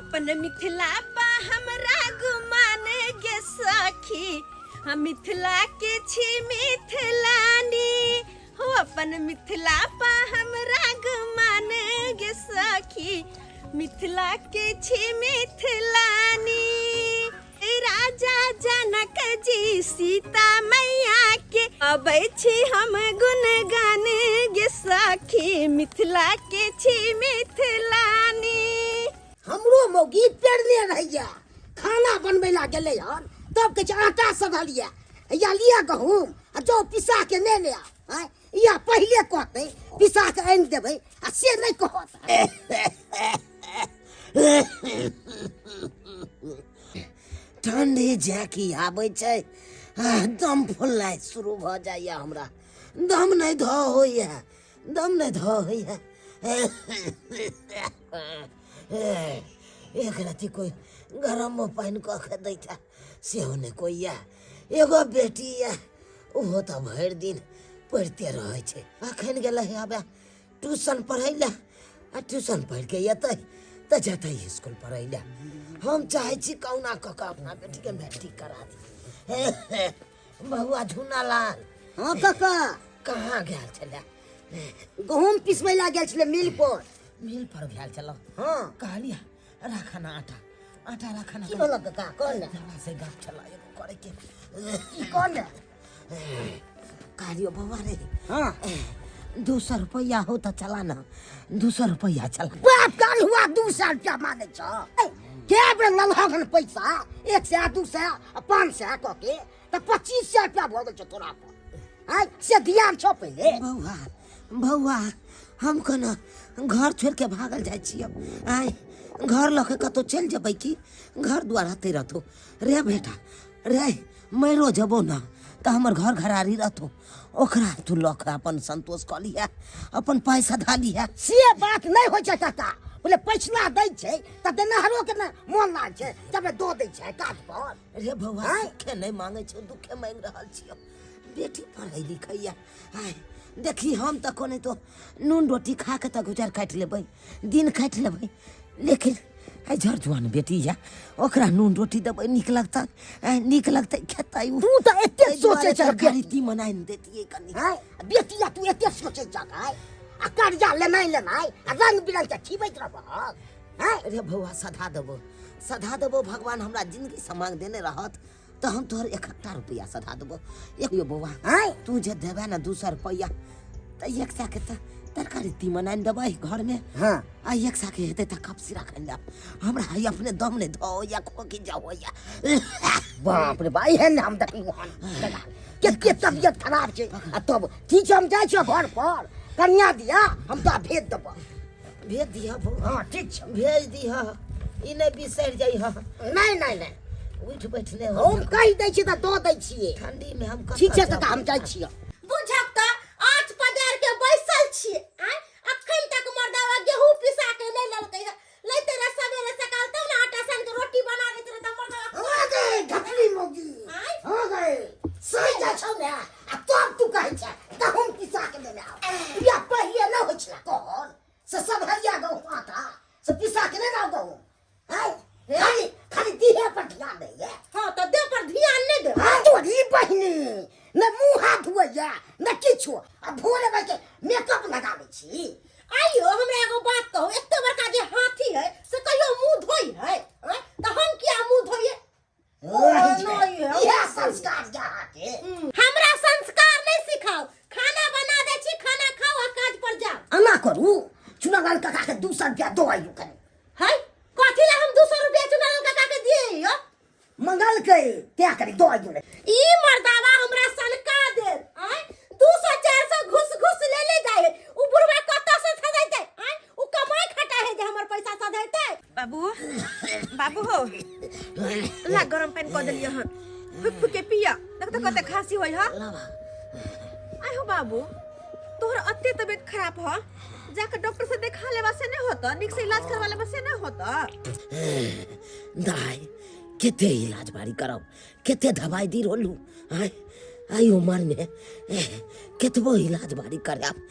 अपन मिथिला पा हमरा गुमान गे सखी, हम मिथिला के छी मिथिलानी। हो अपन मिथिला पा हमरा गुमान गे सखी, मिथिला के छी मिथिलानी। राजा जनक जी सीता मैया के अबै छी हम गुणगान गे सखी, मिथिला के छी मिथिलानी। हमरो मौगी पेरने रहैया, खाना बनबै ला गेलै हन, तब कहै छै आटा सधल यऽ, या लिअ गहूम आ जाउ पिसा के ने ले आउ। आँय, या पहिले कहतै पिसा के आनि देबै, आ से नहि कहत। ठंडी झाँकी आबै छै, दम फुलनाइ शुरू भऽ जाइए हमरा, दम नहि धऽ होइए, दम नहि धऽ होइए। एक रति कोइ गरममे पानि कऽ के दैता सेहो नहि कोइ यऽ। एगो बेटी यऽ, ओहो तऽ भरि दिन पढ़िते रहै छै। अखन गेलै हबे ट्यूशन पढ़ै लए, आ ट्यूशन पढ़ि के एतै तऽ जेतै स्कूल पढ़ै लए। हम चाहै छी कहुना कऽ कऽ अपना बेटीके मैट्रिक करा दी। बौआ झुना लाल। हाँ काका। कहाँ गेल छलै? गहूम पिसबै लए गेल छलै मिल पर। मिल पर गेल छलौ? हाँ। कहलियै राखऽ ना आटा, आटा राखऽ ना। की बोलऽ काका, कह ने। हमरा से गप छला एगो करे के। की कह ने? कहलियो बौआ रे। हाँ। 200 रुपया हो तऽ चला ना, 200 रुपया चला। बाप काल हुआ 200 रुपया मांगे छ? के बेर ललहक हन पैसा, 100, 200 आ 500 कऽ के तऽ 2500 रुपया भऽ गेल छौ तोरा पर। आँय, से ध्यान छौ पहिले? बौआ, बौआ, हम कोना घर छोड़ि के भागल जाइ छियै? आँय, घर लऽ के कतहु चलि जेबै की? घर दुआर हते रहतौ रे बेटा रे, मरियो जेबौ ने तऽ हमर घर घरारी रहतौ, ओकरा तू लऽ के अपन संतोष कऽ लिहे, अपन पाइ सधा लिहे। से बात नहि होइ छै काका, बोले पैसा दै छै तऽ देनहारो के ने मोन लाग छै, तबे दऽ दै छै काज पर। रे बौआ, आँय? सुखे नहि मांगै छौ, दुखे मांगि रहल छियौ। बेटी पढ़ै लिखैया। आँय, देखी हम तऽ कोने तो नून रोटी खा के तऽ गुजर काटि लेबै, दिन काटि लेबै, लेकिन आइ झर जुआन बेटी यऽ, ओकरा नून रोटी देबै नीक लगतै? आँय, नीक लगतै खेतै उ? तू तऽ एते एहि दुआरे सोचै छह तरकारी बेटी। तीमन आनि देतियै कनि। आँय, बेटी या तू एते सोचै छह आँय, आ कर्जा लेनाइ लेनाइ आ रंग बिरंग के खिबैत रहबहक। आँय? अरे बौआ, सधा देबो, सधा देबो, भगवान हमरा जिंदगी समांग देने रहत तऽ हम तोहर 1 रुपया सधा देबो। एक यो बौआ, आँय? तू जे देबे ने 200 रुपया तऽ 1 सए के तऽ तरकारी तीमन आनि देबै घरमे। हाँ। आ 1 सए के हेतै तऽ कप सिरा खानि लेब। हमरा है अपने दम नहि धो या खोकी जाओ या। बाप रे बा, एहन हम देखलहुँ हन के तबियत खराब छै, आ तब ठीक छै, हम जाइ छियै घर पर, कन्या दिया हम तोरा भेज देबऽ। भेज दिह बौआ। हाँ ठीक छै, भेज दिह, ई नहि बिसरि जइह। नहि नहि नहि। उठि बैठ नहि हम कहि दै छियै तऽ दऽ दै छियै। ठंडी मे हम कतऽ ठीक छै जाउ? काका, हम जाइ छियै। बुझक तऽ आँच पजारि के बैसल छियै। आँय, अखन तक मर्दावा गेहूँ पिसा के नहि लेलकै हँ। लैते रह सवेरे सकाल तब ने आटा सान के रोटी बना देते रह, तऽ मर्दावा हो गए ढपली मौगी। आँय? हो गए, सही जाइ छौ ने, आ तब तू कहै छै गहूम पिसा के लेने आउ। या पहिले नहि होइ छलै कहल से सब हरिया गहूम आटा से पिसा के लेने आउ गहूम। आँय, खाली खाली देहे पर ध्यान दैये। हाँ तऽ देह पर ध्यान नहि देबै। हाँ तोरी बहिनी, ने मुँह हाथ धोइया ने किछु, आ भोरे बैठ के मेकअप लगाबै छी। आइयो हमरा एगो बात कहू, एते बड़का जे हाथी है से कहियो मुँह धोइ है? आँय? तऽ हम किया मुँह धोइए? नहि है। इएह संस्कार जे अहाँके। हमरा संस्कार नहि सिखाउ, खाना बना दै छी, खाना खाउ आ काज पर जाउ। एना करू, चुनालाल काका के 200 रुपया दऽ आइयो कनि। है कथी ला हम 200 रुपया चुनालाल काका के दिए यो? मंगलकै क्या करी दऽ आइयो ने। ई मर्दावा हमरा सनका देल। आँय, 200 400 घुस घुस ले ले जाए है, उ बुढ़वा कतऽ से सधैतै? आँय, उ कमाई खटा है जे हमर पैसा सधैतै? बाबू, बाबू हो, ला गरम पानि कऽ देलियै हन, फुक फुक के पिया, देख तऽ कते खांसी होइ ह। आइ हो बाबू, तोहर अते तबियत खराब ह, जाके डॉक्टर से देखा लेबा से नहीं होता? नीक से इलाज करवा लेबा से नहीं होता? दाई, कते इलाज बारी करब, कते दवाई दी रहलू। आय आइ उमर में कतबो इलाज बारी करायब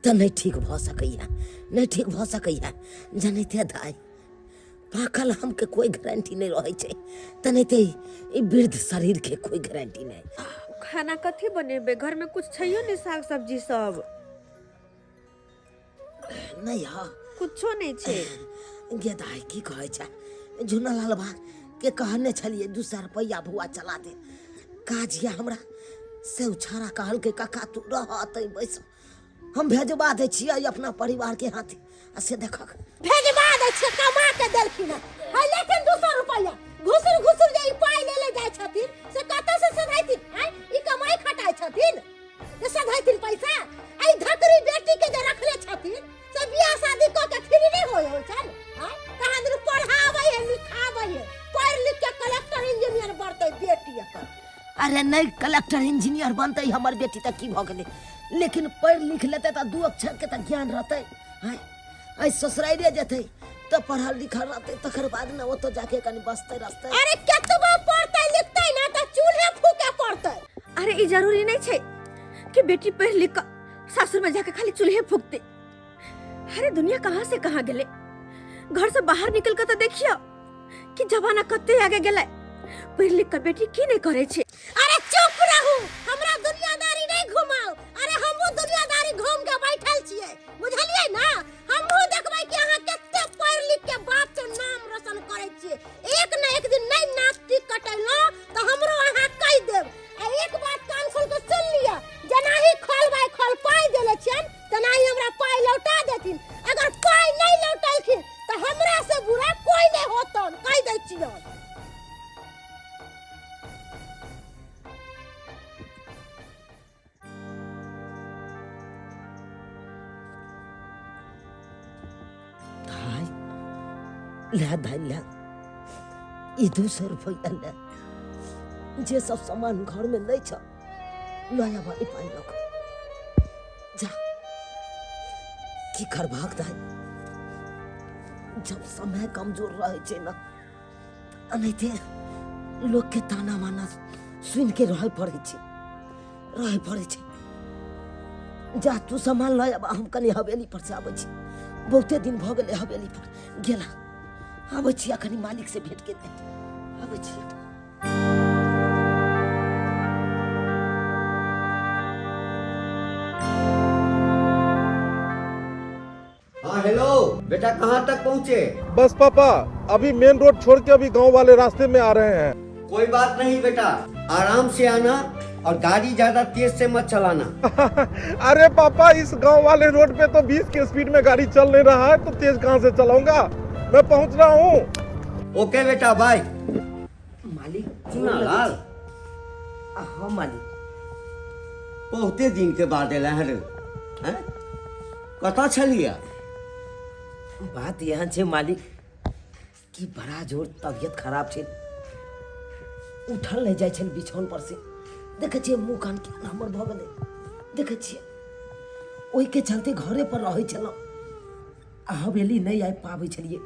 तऽ नहि ठीक भऽ सकैया, नहि ठीक भऽ सकैया। जनैते दाई, पाकल आमके कोइ गारंटी नहि रहै छै, तेनाहिते ई वृद्ध शरीरके कोइ गारंटी नहि। खाना कथी बनेबै? घर में कुछ छैयो नहीं, साग सब्जी सब नहि हँ, कुछो नहीं छै। गे दाइ, की कहै छै, झुनालाल बा के कहने छलियै 200 रुपैआ भुआ चला दे, काज यऽ हमरा। से ओ छाड़ा कहलकै, काका तू रह अतै बैस, हम भेजबा दै छियै अपना परिवारके हाथे। आ से देखक भेजबा दै छियै, कमा के देलखिन हँ। है लेकिन 200 रुपैआ घुसुर घुसुर जे ई पाइ ले ले जाइ छथिन से कतऽ से सधाइथिन? आँय, ई कमाइ खटाइ छथिन जे सधाइथिन पैसा? आ ई धतरी बेटी के जे रखले छथिन से बियाह शादी कऽ के फ्री नहि होइ होइ छनि? आँय, कहाँ दिन पढ़ाबै है लिखाबै है, पढ़ि लिख के कलेक्टर इंजीनियर बनतै बेटी एकर। अरे नहि कलेक्टर इंजीनियर बनतै हमर बेटी तऽ की भऽ गेलै, लेकिन पढ़ि लिख लेतै तऽ दू अक्षरके तऽ ज्ञान रहतै। आँय, आइ ससुराइरे जेतै तऽ पढ़ल लिखल रहतै, तकर बाद ने ओतऽ जाके कनि बसतै रसतै। अरे केतबो पढ़तै लिखतै ना तऽ चूल्हे फूके पड़तै। अरे ई जरूरी नहीं छै कि बेटी पढ़ लिख कऽ सासुर में जाके खाली चूल्हे फूकते। अरे दुनिया कहाँ से कहाँ गेले, घर से बाहर निकल के तो देखियो कि जमाना कते आगे गेलै। पढ़ लिख के बेटी की नहीं करे छै। अरे चुप रहू, हमरा दुनियादारी नहीं घुमाओ। अरे हमहूँ दुनियादारी घूम के बैठल छियै, बुझलियै ना? हमहूँ देखबै कि अहाँ कते पढ़ि लिख के बाप के नाम रोशन करै छियै। एक न एक दिन नहीं नाक टीक कटेलहुँ तऽ हमरो अहाँ कहि देब। आ एक बात कान खोल के सुन लिअ, जेनाही खल बाइ खल पाइ देले छियनि तेनाही हमरा पाइ लौटा देथिन। अगर पाइ नहीं लौटेलखिन तऽ हमरा से बुरा कोई नहीं होतन, कहि दै छियनि। धाइ ले, धाइ ले, ई 200 रुपैआ ले, जे सब सामान घर में नहीं छ लऽ आबऽ ई पाइ लऽ कऽ जा। की करबाक दाइ, जब समय कमजोर रहै छै ने एनाहिते लोकके ताना माना सुनि के रहै पड़ै छै, रहै पड़ै छै। जा तू सामान लऽ आब, हम कनि हवेली पर से आबै छी, बहुते दिन भऽ गेलै हवेली पर गेला। आबै छी अखन मालिक से भेंट के आबै छी। हाँ हेलो बेटा, कहाँ तक पहुँचे? बस पापा, अभी मेन रोड छोड़ के अभी गांव वाले रास्ते में आ रहे हैं। कोई बात नहीं बेटा, आराम से आना और गाड़ी ज्यादा तेज से मत चलाना। अरे पापा, इस गांव वाले रोड पे तो 20 के स्पीड में गाड़ी चल नहीं रहा है, तो तेज कहाँ से चलाऊंगा? मैं पहुँच रहा हूँ। ओके बेटा, बाय। मालिक। सुना लाल। हाँ मालिक। बहुते दिन के बाद एल हैं रे, हैं? कतऽ छलियै? बात यहाँ छै मालिक कि बड़ा जोर तबियत खराब छै, उठल नहि जाइ छल बिछौन पर से। देखै छियै मुँह कान केहन हमर भऽ गेलै, देखै छियै। ओहिके चलते घरे पर रहै छलहुँ आ हवेली नहि आबि पाबै छलियै।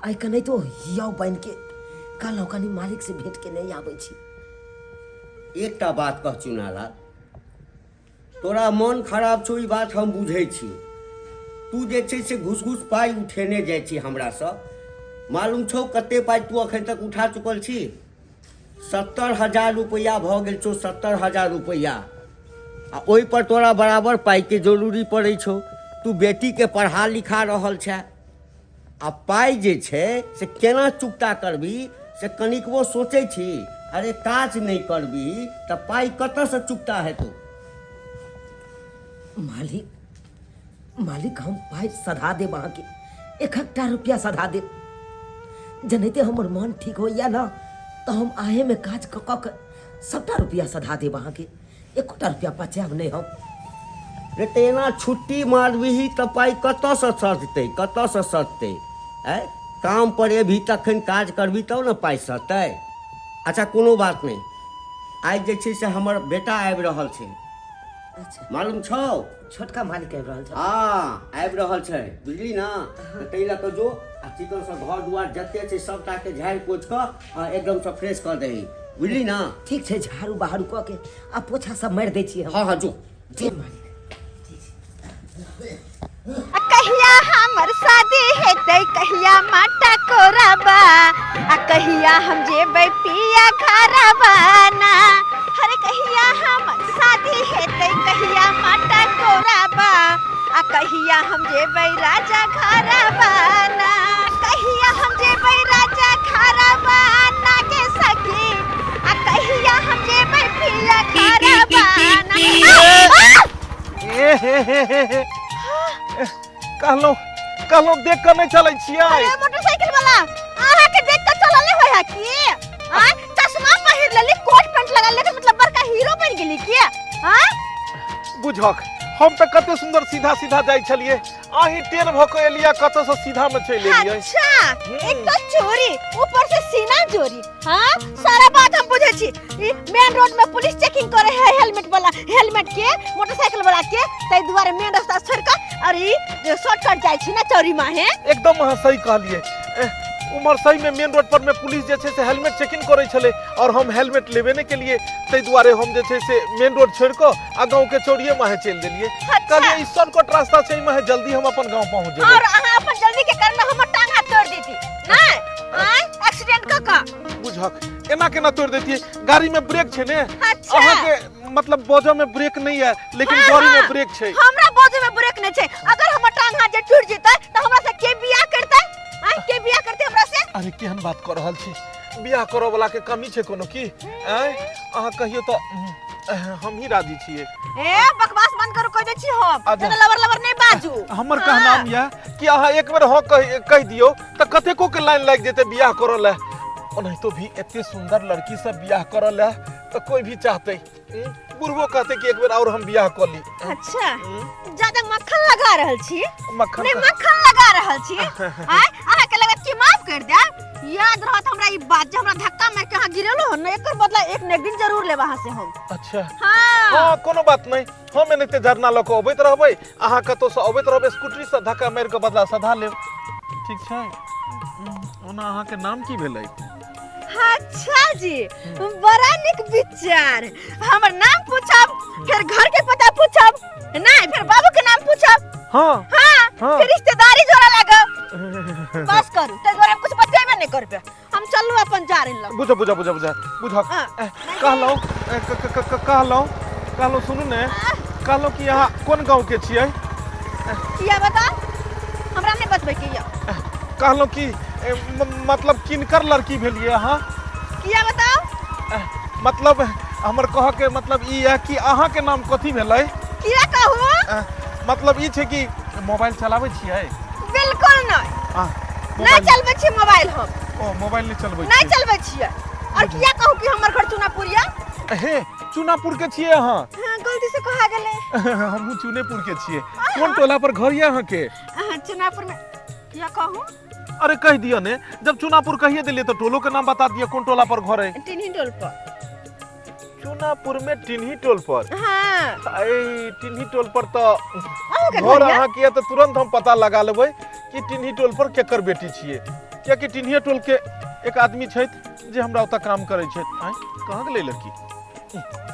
आइ कने तो हियाव बनि के कहलहुँ कनि मालिक से भेंट के नहि आबै छी। एकटा बात कह चुनालाल, तोरा मन खराब छौ ई बात हम बुझै छी। तू जे छै से घुस घुस पाइ उठेने जाइ छी हमरासँ। मालूम छौ कते पाइ तू अखन तक उठा चुकल छी? 70,000 रुपैआ भऽ गेल छौ, 70,000 रुपैआ। आ ओहिपर तोरा बराबर पाइके जरूरी पड़ै छौ। तू बेटीके पढ़ा लिखा रहल छे आ पाइ जे छै से केना चुकता करबी से कनिकबो सोचै छी? अरे काज नहि करबी तऽ पाइ कतऽसँ चुकता हेतौ? मालिक, मालिक, हम पाइ सधा देब अहाँके, एकटा रुपया सधा देब। जेनाहिते हमर मन ठीक होइए ने तऽ हम आहेमे काज कऽ कऽ के सबटा रुपया सधा देब अहाँके, एकोटा रुपया बचायब नहि हम। रे तऽ एना छुट्टी मारबिही तऽ पाइ कतऽसँ सधतै, कतऽसँ सधतै? आँय, काम पर एबही तखन काज करबही तब ने पाइ सधतै। अच्छा कोनो बात नहि, आइ जे छै से हमर बेटा आबि रहल छै। अच्छा। मालूम छौ? छोटका मालिक आबि रहल छै? हँ आबि रहल छै, बुझली ने? तऽ ताहि लऽ कऽ जो आ चिकनसँ घर दुआर जते छै सबटाके झाड़ि पोछि कऽ आ एकदमसँ फ्रेश कऽ दही, बुझली ने? ठीक छै, झाड़ू बहारू कऽ के आ पोछा सब मारि दै छियै हम। हँ हँ जो। जी मालिक। कहिया हम हमर शादी हेतै कहिया माटा कोराबा आ कहिया हम जेबै पिया घरबा ना। अरे कहिया हमर शादी हेतै कहिया माटा कोराबा आ कहिया हम जेबै राजा घरबा ना। कहिया हम जेबै राजा घरबा ना के सखी आ कहिया हम जेबै पिया घरबा ना। आ! ए हे हे हे हे कहलहुँ कहलहुँ देख कऽ नहि चलै छियै। अरे मोटरसाइकिल वाला, अहाँ के देख के चलल नहीं होय है की? आ चश्मा पहिर लेली, कोट पैंट लगा लेली, मतलब बड़का हीरो बन गेली की? आ बुझक हम तऽ कते सुंदर सीधा सीधा जाइ छलियै, अहीं टेढ़ भऽ कऽ एलियै, कतऽ से सीधा मे चलि एलियै। अच्छा, एक तो चोरी ऊपर से सीना चोरी। हाँ सारा बात हम बुझे छी। ई मेन रोड में पुलिस चेकिंग करे है हेलमेट वाला, हेलमेट के मोटरसाइकिल वाला के, ताहि दुआरे मेन रास्ता छोड़ के और ई शॉर्टकट जाय छी ना चौरी माहे। एकदम अहाँ सही कहलियै। उम्हर सही में मेन रोड पर में पुलिस जे छै से हेलमेट चेकिंग करे छलै और हम हेलमेट लेबे नहि केलियै, ताहि दुआरे हम जे छै से मेन रोड छोड़ के आ गांव के चौड़िए माहे चलि देलियै। कहलियै ई शॉर्टकट रास्ता छै, एहि माहे जल्दी हम अपन गांव पहुंच जेबै। और अहाँ अपन जल्दी के कारण हमर टांग हाथ तोड़ देती नहीं? आय एक्सीडेंट क क बुझक एना केना तोड़ देती, गाड़ी में ब्रेक छै ने। अच्छा। अहाँ के मतलब बोझ में ब्रेक नहीं है, लेकिन हाँ, गाड़ी में हाँ। ब्रेक छै। हमरा बोझ में ब्रेक नहीं छै, अगर हमर टांग हाथ जे टूट जेतै त हमरा से के बियाह करतै? आय के बियाह करतै हमरा से? अरे केहन बात कर रहल छी, बियाह करऽ वाला के कमी छै कोनो की? आय अहाँ कहियो तो हम ही राजी छियै। ए बकवास बंद करू, कह दै छी हम। अच्छा। जेना लवर लवर नहीं बाजू। हमर कहनाम यऽ कि अहाँ एक बेर हाँ कहि दियौ तऽ कतेको के लाइन लागि जेतै बियाह करऽ लए। ओनाहितो भी एते सुंदर लड़की सब बियाह करऽ लए तऽ कोई भी चाहतै, बुढ़बो कहतै कि एक बेर और हम बियाह कऽ ली। अच्छा, ज्यादा मक्खन लगा रहल छी। मक्खन नहीं, मक्खन लगा रहल छी। आय अहाँ के लगत कि माफ कर देब? याद रहत हमरा ई बात, जे हमरा धक्का मार के अहाँ गिरेलो हो न, एकर बदला एक न एक दिन जरूर लेब अहाँ से हम। अच्छा। हाँ। हाँ, कोनो बात नहीं, हम एनाहिते झरना लऽ कऽ अबैत रहबै, अहाँ कतौ से अबैत रहबै स्कूटरी से धक्का मारि कऽ बदला सधा लेब। ठीक छै। ओना अहाँ के नाम की भेलै? अच्छा जी, बड़ा नीक विचार। हमर नाम पूछब, फिर घर के पता पूछब, नहीं फिर बाबू के नाम पूछब। हाँ। हाँ, हाँ। फिर रिश्तेदारी जोड़ा लागब। बस करू, ताहि दुआरे हम कुछ बतेबे नहीं करबे, हम चलू अपन जा रही लग। बुझ बुझ बुझ बुझ बुझ। हाँ। कहलहुँ, ए, क, क, क, क, कहलहुँ, कहलहुँ सुनू ने, कहलहुँ कि अहाँ कोन गाँव के छियै? किया बताउ, हमरा नहीं बतबै के यऽ। कहलहुँ कि, ए, मतलब किनकर लड़की भेलियै अहाँ? किया बताउ? मतलब हमर कहऽ के मतलब ई यऽ कि अहाँ के नाम कथी भेलै? किया कहू? मतलब ई छै कि मोबाइल चलाबै छियै? बिल्कुल नहीं। नहीं मोबाइल चलबै छी मोबाइल हम। ओ मोबाइल नहीं चलबै नहीं छियै। चलबै छियै। और किया कहू कि हमर घर चुनापुर यऽ? हे चुनापुर के छियै अहाँ? हाँ, गलती से कहा गेलै। हमहूँ चुनेपुर के छियै। कोन टोला पर घर यऽ अहाँ के? अहाँ चुनापुर में किया कहू? अरे कह दिअ ने, जब चुनापुर कहिए दिलियै तऽ टोलो के नाम बता दिअ, कोन टोला पर घर है? टिन्ही टोल पर। चुनापुर में टिन्ही टोल पर? हाँ। ए टिन्ही टोल पर तऽ अहूँ के घर घर यऽ? अहाँ के तऽ तुरंत हम पता लगा लेबै कि टिन्ही टोल पर केकर बेटी छियै, कियाकि टिन्हिए टोल के एक आदमी छथि जे हमरा ओतऽ काम करै छथि। आँय कहाँ गेलै लड़की?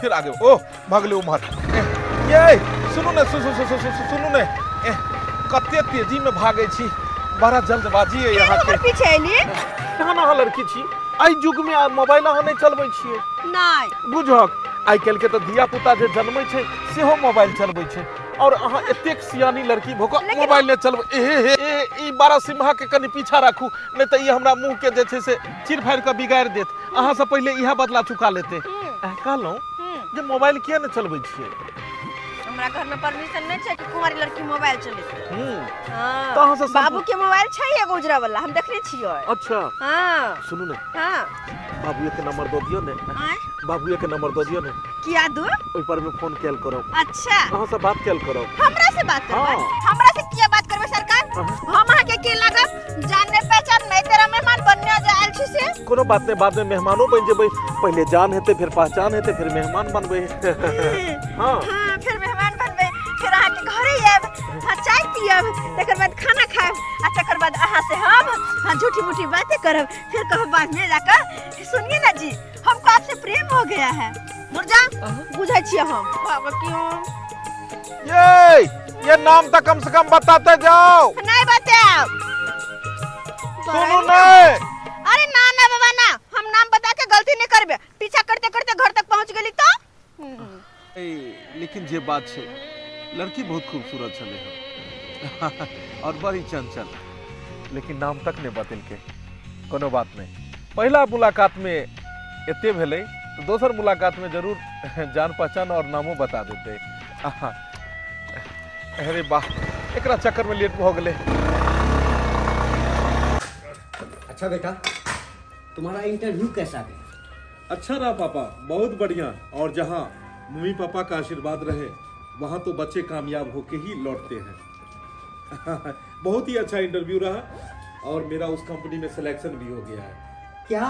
फिर आगे ओ भगलै उम्हर। ये सुनू ने, सु, सु, सु, सु, सु, सुनू ने, ए, कते तेजी में भागै छी, बड़ा जल्दबाजी है यहाँ के। हमर पीछे एली? केहन अहाँ लड़की छी, एहि युग में मोबाइल अहाँ नहीं चलबै छियै? नहीं। बुझक आइ काल्हि के तऽ धिया पुता जे जन्मै छै सेहो मोबाइल चलबै छै, और अहाँ एतेक सियानी लड़की भऽ कऽ मोबाइल नहि चलबै। ए हे हे, ई बारहसिम्हा के कनि पीछा राखू, नहि तऽ ई हमरा मुँह के जे छै से चीर फाड़ि कऽ बिगाड़ि देत। अहाँ से पहिले इएह बदला चुका लेते। कहलहुँ जे मोबाइल किया नहि चलबै छियै? हमरा घर में परमिशन नहीं छै कि कुंवारी लड़की मोबाइल चलेतै। हाँ। तऽ अहाँ से बाबू के मोबाइल छै एगो उजरा वाला, हम देखने छियै। अच्छा। हाँ। सुनू ने। हाँ। बाबू के नंबर दऽ दियौ ने। आँय? बाबू के नंबर दऽ दियौ ने। किया दू? ओहि पर में फोन कैल करब। अच्छा। अहाँ से बात कैल करब। हमरा से बात करबै? हाँ। हमरा से किया बात करबै सरकार? हाँ। हम अहाँ के के लागब? जानने पहचान नहीं तेरा मेहमान बनने जे आयल छी से। कोनो बात नहीं, बाद में मेहमानो बन जेबै, पहले जान हेतै फिर पहचान हेतै फिर मेहमान बनबै। हाँ। हाँ, फिर मेहमान बनबै, फिर अहाँ के घरे आयब, हाँ, चाय पियब, तकर बाद खाना खायब, आ तकर बाद अहाँ से हम, हाँ, झूठी मूठी बातें करब, फिर कहब बाद में जाकर सुनिए ना जी हमको आपसे प्रेम हो गया है। मुर्जा बुझै छियै हम। बाबा क्यों? ये ये नाम तो कम से कम बताते जाओ। नहीं बताओ। सुनू नहीं। अरे ना ना बाबा ना, हम नाम बता के गलती नहीं करबे। पीछा करते करते घर तक पहुंच गेली तो। ए, लेकिन जे बात छै, लड़की बहुत खूबसूरत छलै हन और बड़ी चंचल, लेकिन नाम तक नहीं बतेलकै। कोनो बात नहीं, पहिला मुलाकात में एते भेलै तऽ दोसर मुलाकात में जरूर जान पहचान और नामो बता देतै। अरे वाह, एकरा चक्कर में लेट भऽ गेलै। अच्छा बेटा, तुम्हारा इंटरव्यू कैसा गया? अच्छा रहा पापा, बहुत बढ़िया। और जहाँ मम्मी पापा का आशीर्वाद रहे वहाँ तो बच्चे कामयाब होके ही लौटते हैं। बहुत ही अच्छा इंटरव्यू रहा और मेरा उस कंपनी में सिलेक्शन भी हो गया है। क्या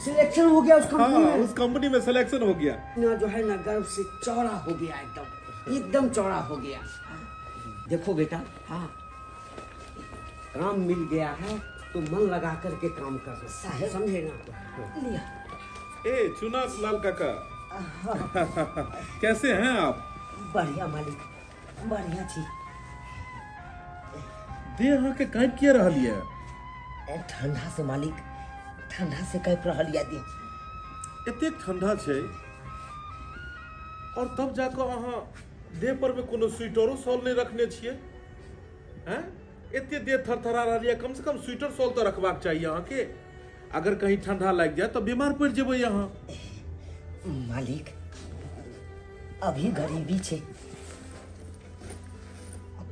सिलेक्शन हो गया उस कंपनी हाँ, में? उस कंपनी में सिलेक्शन हो गया। ना जो है ना गर्व से चौड़ा हो गया, एकदम एकदम चौड़ा हो गया। देखो बेटा, हाँ काम मिल गया है तो मन लगा करके काम करो, समझे ना? लिया। ए चुना लाल काका, कैसे हैं आप? बढ़िया मालिक, बढ़िया छी। देह अहाँ के कांपि किया रहल ये? ठंडा से मालिक, ठंडा से कांपि रहल ये देह। एतेक ठंडा छै और तब जाकऽ अहाँ देह पर में कोनो स्वेटरो शॉल नहि रखने छियै? हैं, एते देह थरथरा रहल ये, कम से कम स्वेटर शॉल तऽ रखबाक चाही अहाँके। अगर कहीं ठंडा लागि जाए तऽ बीमार पड़ि जेबै अहाँ। मालिक अभी गरीबी छै,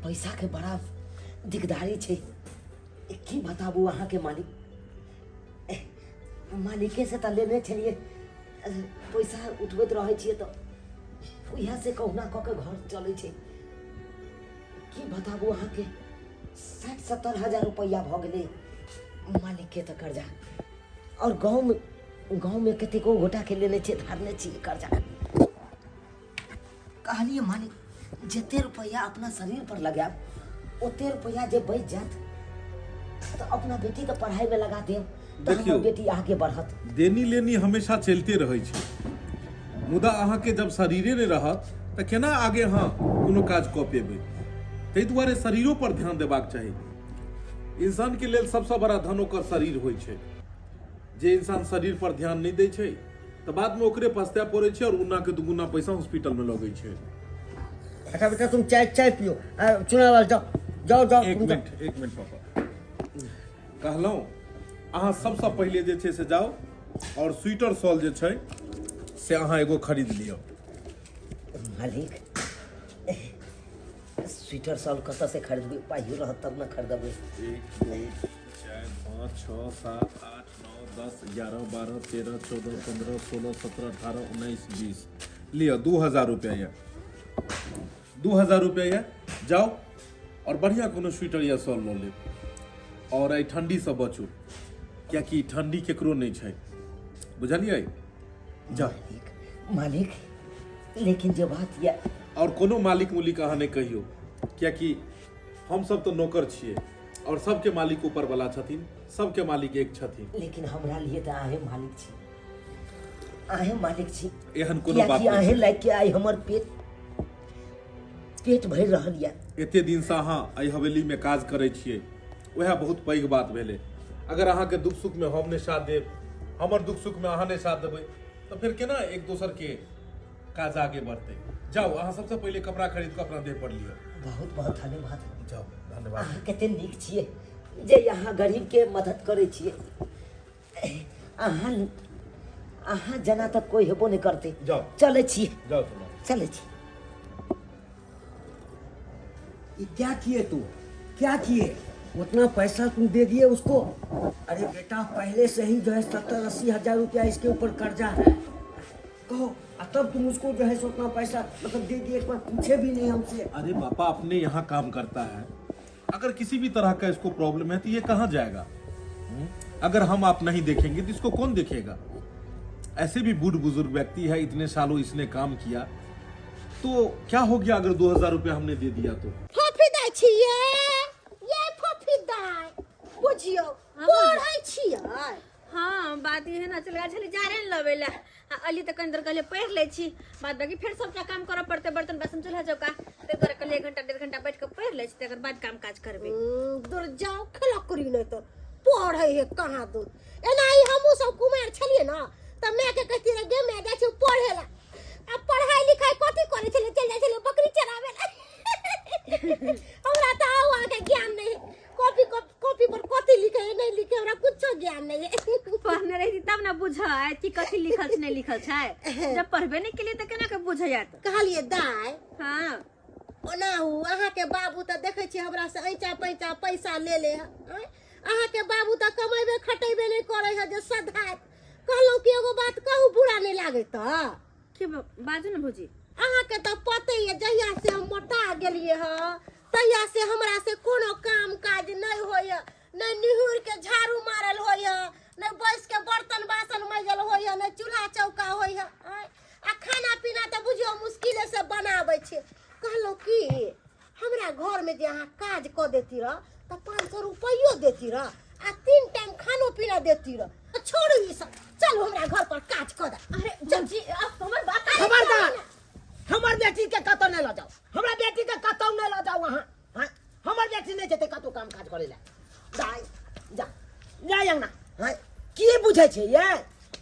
पैसा के बड़ा दिकदारी छै, की बताबू अहाँके मालिक। मालिके से तऽ लेने छलियै पैसा, उठबैत रहै छियै तऽ उएह से कहुना कऽ के घर चलै छै। की बताबू अहाँके, 60-70 हजार रुपैआ भऽ गेलै मालिकके तऽ कर्जा, और गाँवमे कतेको गोटाके लेने छियै, धारने छियै कर्जा। कहलियै मालिक जते रुपैआ अपना शरीर पर लगायब ओते रुपैआ जे बचि जायत तऽ अपना बेटीके पढ़ाइमे लगा देब तऽ हमर देखियौ। बेटी आगे बढ़त। देनी लेनी हमेशा चलिते रहै छै, मुदा अहाँके जब शरीरे नहि रहत तऽ केना आगे अहाँ कोनो काज कऽ पेबै? ताहि दुआरे शरीरो पर ध्यान देबाक चाही। इंसानके लेल सबसँ बड़ा धन ओकर शरीर होइ छै। जे इंसान शरीर पर ध्यान नहि दै छै तऽ बादमे ओकरे पछताए पड़ै छै और उन्नाके दुगुना पैसा हॉस्पिटलमे लगै छै। अच्छा बेटा, तुम चाय चाय पियो। चुनालाल जाओ जाओ जाओ। एक तुम जाओ। मिनट, एक मिनट पापा। कहलहुँ अहाँ सबसँ पहिले जे छै से जाउ और स्वेटर शॉल जे छै से अहाँ एगो खरीद लिअ। मालिक स्वेटर शॉल कतऽ से खरीदबै? पाइयो रहत तब ने खरीदबै। 1 2 4 5 6 7 8 9 10 11 12 13 14 15 16 17 18 19 20, लिअ 2000 रुपया यऽ, 2000 रुपया यऽ। जाउ और बढ़िया कोनो स्वेटर या शॉल लऽ लेब और एहि ठंडीसँ बचू, कियाकि ठंडी केकरो नहि छै, बुझलियै? जाउ। मालिक, मालिक लेकिन जे बात यऽ। और कोनो मालिक मुलिक अहाँ नहि कहियौ, कियाकि हमसब तऽ नौकर छियै और सबके मालिक ऊपर वाला छथिन, सबके मालिक एक छथिन। लेकिन हमरा लिए तऽ अहें मालिक छी, अहें मालिक छी। एहन कोनो बात कियाकि नहि अहें छै। लागि के आइ हमर पेट पेट भरि रहल यऽ। एते दिनसँ अहाँ एहि हवेलीमे काज करै छियै, वएह बहुत पैघ बात भेलै। अगर अहाँके दुख सुखमे हम नहि साथ देब, हमर दुख सुखमे अहाँ नहि साथ देबै, तऽ फेर केना एक दोसरके काज आगे बढ़तै? जाउ, अहाँ सबसँ पहिले कपड़ा खरीद कऽ अपना देह पर लिअ। बहुत बहुत धन्यवाद। जाउ, धन्यवाद। अहाँ कते नीक छियै जे अहाँ गरीबके मदद करै छियै। अहाँ अहाँ जेना तऽ कोइ हेबो नहि करतै। जाउ। चलै छी। जाउ चलू। चलै छी। ये क्या किए तू, क्या किए? उतना पैसा तुम दे दिए उसको? अरे बेटा, पहले से ही जो है 70-80 हजार रुपया इसके ऊपर कर्जा है, कहो, और तब तुम उसको जो है सो उतना पैसा मतलब दे दिए, एक बार पूछे भी नहीं हमसे। अरे पापा, अपने यहाँ काम करता है, अगर किसी भी तरह का इसको प्रॉब्लम है तो ये कहाँ जाएगा? अगर हम आप नहीं देखेंगे तो इसको कौन देखेगा? ऐसे भी बूढ़ बुजुर्ग व्यक्ति है, इतने सालों इसने काम किया, तो क्या हो गया अगर 2000 रुपया हमने दे दिया तो? फोफी दाइ छियै ये, फोफी दाइ बुझियौ पढ़ै छियै। हाँ, बात ये है ना, चल छली जारे न लबे ला। आ अली तऽ कनि देर कहलियै पढ़ि लै छी, बाद बाकी फेर सबटा काम करऽ पड़तै, बर्तन बासन चूल्हा चौका, ताहि दुआरे कहलियै 1 घंटा 1.5 घंटा बैठ कऽ पढ़ि लै छी, तकर बाद काम काज करबै। दूर जाओ, खेला करी नहीं तो पढ़े है कहाँ दूर। एना ही हमहूँ सब कुमार छलियै ना, तऽ माय के कहती रहे गे माय जाइ छी पढ़े ला, आ पढ़ाई लिखाई कथी करै छलै, चलि जाइ छलै बकरी चराबै ला। हमरा तऽ आउ अहाँके ज्ञान नहीं है, कॉपी कॉपी पर कथी लिखे है नहीं लिखे, हमरा कुछो ज्ञान नहीं है। पढ़ने रही तब ना बुझै कि कथी लिखल छै नहीं लिखल छै, जब पढ़बे नहीं केलियै तऽ केना के बुझै जायत। कहलियै दाय, हाँ ओनाहु अहाँके बाबू तऽ देखै छियै हमरा से ऐंचा पैंचा पैसा ले ले है, अहाँके बाबू तऽ कमेबे खटेबे नहि करै है जे सधात। कहलहुँ कि एगो बात कहू, बुरा नहि लागै तऽ? की बाजू ने भौजी। अहाँके तऽ पते यऽ जहिया से हम मोटा गेलियै हँ तहिया से हमरा से कोनो काम काज नहि होइए, नहि निहुर के झाड़ू मारल होइए, नहि बैस के बर्तन बासन मजल होइए, नहि चूल्हा चौका होइए, आ खाना पीना तऽ बुझियौ मुश्किले से बनाबै छी। कहलहुँ कि हमरा घरमे जे अहाँ काज कऽ देती रह तऽ 500 रुपैयो देती रह आ 3 टाइम खानो पीना देती रह। छोड़ू ई सब, चलू हमरा घर पर काज कऽ दे। अरे भौजी, अब हमर बात खबरदार, हमर बेटी के कतौ नहि लऽ जाउ, हमरा बेटी के कतौ नहि लऽ जाउ अहाँ। हाँ, हमर बेटी नहि जेतै कतौ काम काज करै लए। दाइ जा जा अंगना। हाँ, की बुझै छै ये,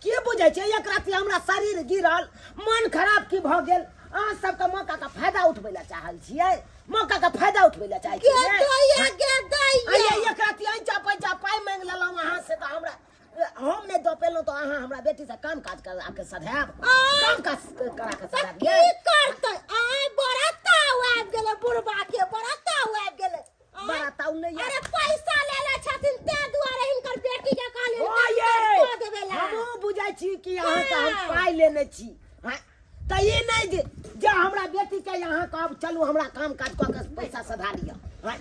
की बुझै छै? एक राति हमरा शरीर गिरल, मन खराब की भऽ गेल, अहाँ सबके मौका के फायदा उठबै लए चाहल छियै, मौका के फायदा उठबै लए चाहै गे छियै। दैया, गे दैया। अये, एक राति ऐंचा पैंचा पाइ मांगि लेलहुँ अहाँ से, तऽ हमरा हम नहि दऽ पेलहुँ तऽ अहाँ हमरा बेटी से काम काज करा के सधायब, काम काज करा के सधायब। की करतै? आइ बड़ा ताव आबि गेलै बुढ़बा के, बड़ा ताव आबि गेलै। बड़ा ताव नहि अरे पैसा ले ले छथिन ते दुआरे हिनकर बेटी के कहलियै ओ काम ये, काज कऽ देबै ला। हमहूँ बुझै छी कि अहाँके हम हाँ। पाइ लेने छी, हाँ, तऽ ई नहि जे जे हमरा बेटी के अहाँ कहब चलू हमरा काम काज कऽ के पैसा सधा लिअ। हाँ,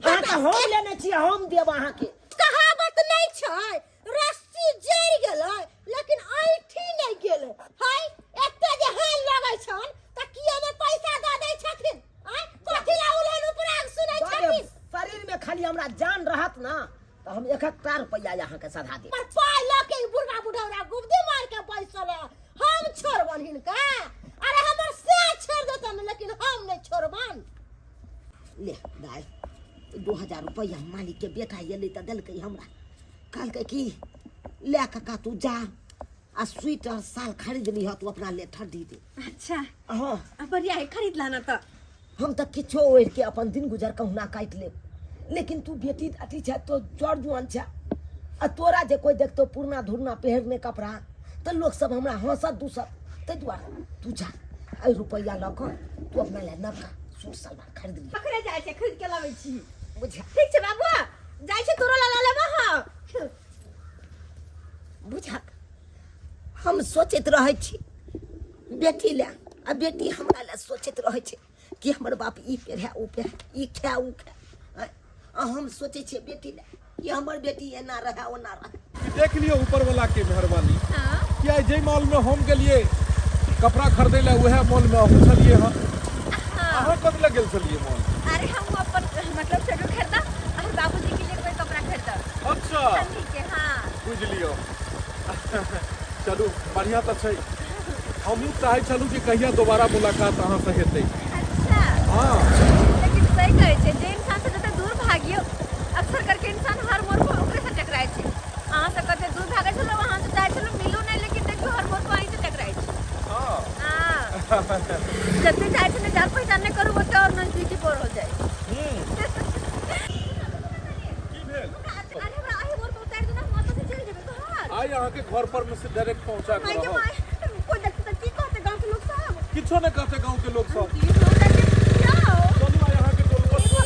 अहाँके हम लेने छी, हम देब अहाँके। कहावत नहि छै, रस्सी जरि गेलै लेकिन ऐंठी नहि गेलै। हाय, एते जे हाल लगै छन तऽ किए ने पैसा दऽ दै छथिन? आँय, कथी ला उलहन उपराग सुनै दऽ देब। छथिन? शरीर में खाली हमरा जान रहत ना तऽ हम एक एकटा रुपैआ अहाँके सधा देब। पर पाइ लऽ के ई बुढ़वा बुढ़ौरा गुबदी मार के बैसल है, हम छोड़बन हिनका? अरे हमर से छोड़ देतन लेकिन हम नहि छोड़बन। ले दाइ, 2000 रुपैआ मालिक के बेटा एलै तऽ देलकै हमरा, कहलकै कि ले काका तू जा आ स्वेटर साल खरीद लिह तू अपना ले, ठंडी दे। अच्छा। हाँ। आ बढ़िया है, खरीद लाना तऽ। हम तऽ किछो ओढ़ि के अपन दिन गुजर कहुना काटि लेब, लेकिन तू बेटी अथी छै, तो जर जुआन छै, आ तोरा जे कोई देखतो पुरना धुरना पहिरने कपड़ा तऽ लोक सब हमरा हंसत दूसत, ताहि दुआरे तू जा एहि रुपैआ लऽ कऽ तू अपना ले नवका सूट सलवार खरीद लिह। अखने जाइ छै, खरीद के लाबै छी। बुझा। ठीक छै बाबू, जाइ छै तोरो ला लेबो हम। बुझा, हम सोचैत रहै छी बेटी लए, आ बेटी हमरा लए सोचैत रहै छै कि हमर बाप ई पहिरै ओ पहिरै, ई खाए ओ खाए, आ हम सोचै छियै बेटी लए कि हमर बेटी एना रहए ओना रहए। देख लियौ ऊपर वाला के मेहरबानी हाँ। कि आइ जाहि मॉल में हम गेलियै कपड़ा खरीदै लए उएह मॉल में अहूँ छलियै हँ। अहाँ कत लए गेल छलियै मॉल? अरे हम अपन मतलब स्वेटर खरीदा और बाबूजी के लिए कोई कपड़ा खरीदा। अच्छा। ठंडी के, हाँ। बुझि लियौ। चलू बढ़िया तऽ छै, हमहूँ चाहै छलहुँ कि कहिया दोबारा मुलाकात अहाँसँ हेतै। अच्छा। हाँ। लेकिन सही कहै छै, जे इंसान से जते दूर भागियो अक्सर करके इंसान हर मोड़ पर ओकरे से टकराइ छै। अहाँ से कते दूर भागै छलहुँ, अहाँ से चाहै छलहुँ मिलू नहि, लेकिन देखियौ हर मोड़ पर अहीं से टकराइ छै। हाँ। हाँ। जते चाहै छलै जान पहचान नहि करू ओते और नजदीकी पर हो जाइ। की भेल? अरे हमरा अही मोड़ पर उतारि दू ना, हम ऑटो से चलि जेबै घर। आइ अहाँके घर पर में से डायरेक्ट पहुंचा के माय के रहब। माय, कोई देखतै तऽ की कहतै गाँव के लोक सब? किछो नहि कहतै गाँव के लोक सब। की हमरा के जाओ। चलू आइ अहाँके टोलवा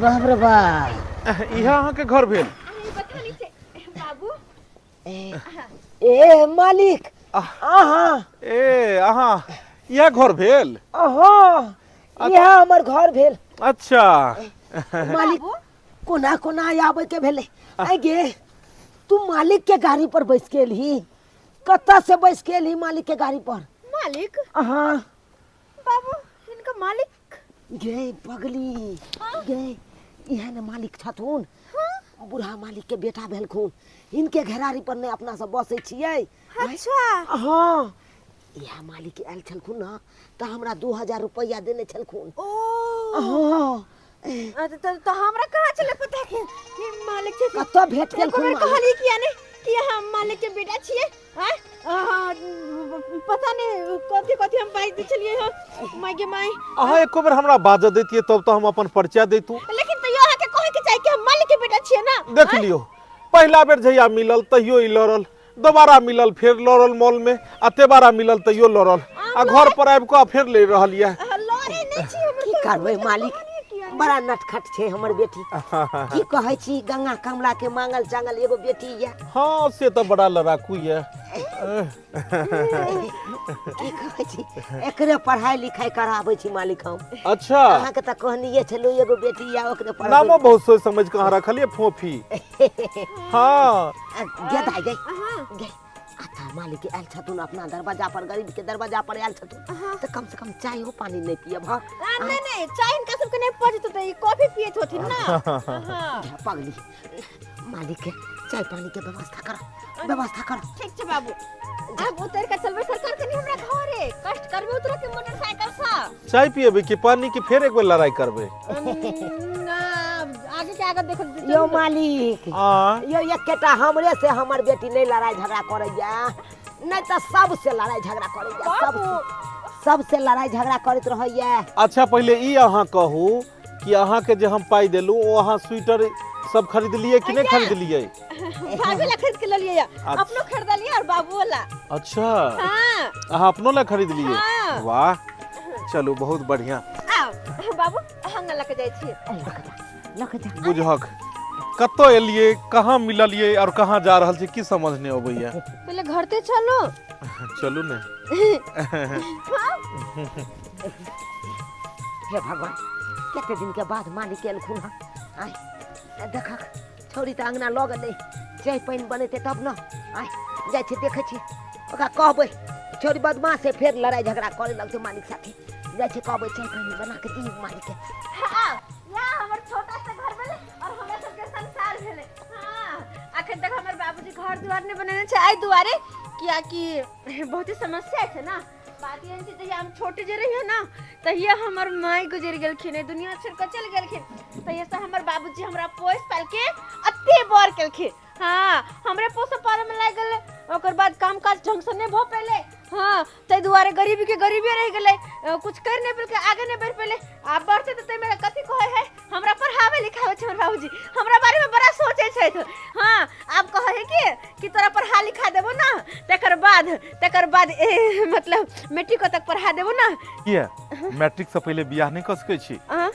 बाप रे बाप, इएह अहाँके घर भेल? अरे बथानी छै बाबू। ए मालिक, अहाँ? ए अहाँ, इएह घर भेल? अहाँ, इएह हमर घर भेल। अच्छा मालिक, कोना कोना आबै के भेलै? आइ गे, तू मालिक के गाड़ी पर बैस के एलही? कतऽ से बैस के एलही मालिक के गाड़ी पर? मालिक? अहाँ बाबू, हिनका मालिक? गे पगली गे, इएह ने मालिक छथुन। बूढ़ा मालिक के बेटा भेलखुन हिनके घेरारी पर नहि अपना सब बसै छियै अच्छा हँ इएह मालिक आयल छलखुन ने तऽ हमरा 2000 रुपैआ देने छलखुन ओ हँ तऽ हमरा कहाँ छलै पता कि कि मालिक छै कतऽ भेट एको गेलखुन बेर मालिक? कहली किया ने कि हम मालिक के बेटा छियै आँय? पता नहि कथी कथी हम बाजि दै छलियै हँ माय गे माय अहाँ एको बेर हमरा बाजऽ दैतियै तब तऽ हम अपन परिचय दैतहुँ लेकिन तैयो अहाँके कहै के चाही कि हम मालिक के बेटा छियै ना देख लियौ पहिला बेर जहिया मिलल तहियो ई लड़ल दोबारा मिलल फेर लड़ल मॉल में आ तेबारा मिलल तैयो लड़ल आ घर पर आबि कऽ फेर लड़ि रहल यऽ लड़े नहि छी हमर की करबै मालिक बड़ा नटखट छै हमर बेटी की कहै छी गंगा कमला के मांगल चांगल एगो बेटी यऽ हँ से तऽ बड़ा लड़ाकू यऽ की कहै छी एकरे पढ़ाई लिखाई कराबै छी मालिक हम अच्छा अहाँके तऽ कहनिये छलहुँ एगो बेटी यऽ ओकरे पढ़ाबै नामो बहुत सोच समझ कऽ अहाँ रखलियै फोफी हँ गे दाइ गे गे अच्छा मालिक आयल छथुन अपना दरवाजा पर गरीब के दरवाजा पर आयल छथुन तऽ कम से कम चायो पानी नहि पियब हँ नहीं नहीं चाय हिनका सबके नहीं पचत होतै ई कॉफी पियैत होथिन ना हाँ गे, पगली मालिक के चाय पानी के व्यवस्था कर व्यवस्था कर ठीक छै बाबू आब उतर के चलबै सरकार कनी हमरा घरे कष्ट करबै उतर के मोटरसाइकिल से चाय पियेबै कि पानी की फेर एक बेर लड़ाई करबै ना आगे के आगे देखो यो मालिक आ यो एकेटा हमरे से हमर बेटी नहीं लड़ाई झगड़ा करैया नहीं तऽ सबसे लड़ाई झगड़ा करैया सब सबसे लड़ाई झगड़ा करैत रहैया अच्छा पहिले ई अहाँ कहू कि अहाँके जे हम पाइ देलहुँ ओ अहाँ स्वेटर सब खरीदलियै कि नहि खरीदलियै भाभी ला खरीद के ललियै अपनो खरीदलियै और बाबू ला अच्छा हाँ अहाँ अपनो ला खरीदलियै हाँ। वाह चलू बहुत बढ़िया आओ बाबू हम लऽ के जाइ छी लऽ के जा बुझहक कतऽ एलियै कहाँ मिललियै और कहाँ जा रहल छी की समझ नहि अबैया पहिले घर ते चलो चलू ने हे भगवान कते दिन के बाद मालिक एलखुन हँ आय देखक छौड़ी तऽ अङ्गना लऽ गेलै चाय पानि बनेतै तब ने आय जाइ छी देखै छी ओकरा कहबै छौड़ी बदमाश है फेर लड़ाइ झगड़ा करे लगतै मालिक साथे जाइ छी कहबै चाय पानि बना के दी मालिक के हाँ यहाँ हमर छोटा सा घर भेलै और हमरा सबके संसार भेलै हाँ अखन तक हमर बाबूजी घर दुआर नहि बनेने छै एहि दुआरे कियाकि बहुते समस्या छै ना बात एहन छै जहिया हम छोटे जे रहियै ना तहिया हमर माय गुजरि गेलखिन एहि दुनिया छोड़ि कऽ चलि गेलखिन तहिया से हमर बाबूजी हमरा पोसि पालि के अते बड़ केलखिन हाँ हमरे पोसऽ पालऽ में लागि गेलै ओकर बाद काम काज ढंग से नहि भऽ पेलै हाँ ताहि दुआरे गरीबी के गरीबी रहि गेलै कुछ करि नहि पेलकै आगे नहि बढ़ि पेलै आब बढ़तै तऽ ताहिमे कथी कहै है हमरा पढ़ाबै लिखाबै छै हमर बाबूजी हमरा बारेमे बड़ा सोचै छथि हाँ आब कहै है कि तोरा पढ़ा लिखा देबो ना तकर बाद ए, मतलब मैट्रिको तक पढ़ा देबो ना किया मैट्रिक से पहिले बियाह नहि कऽ सकै छी हाँ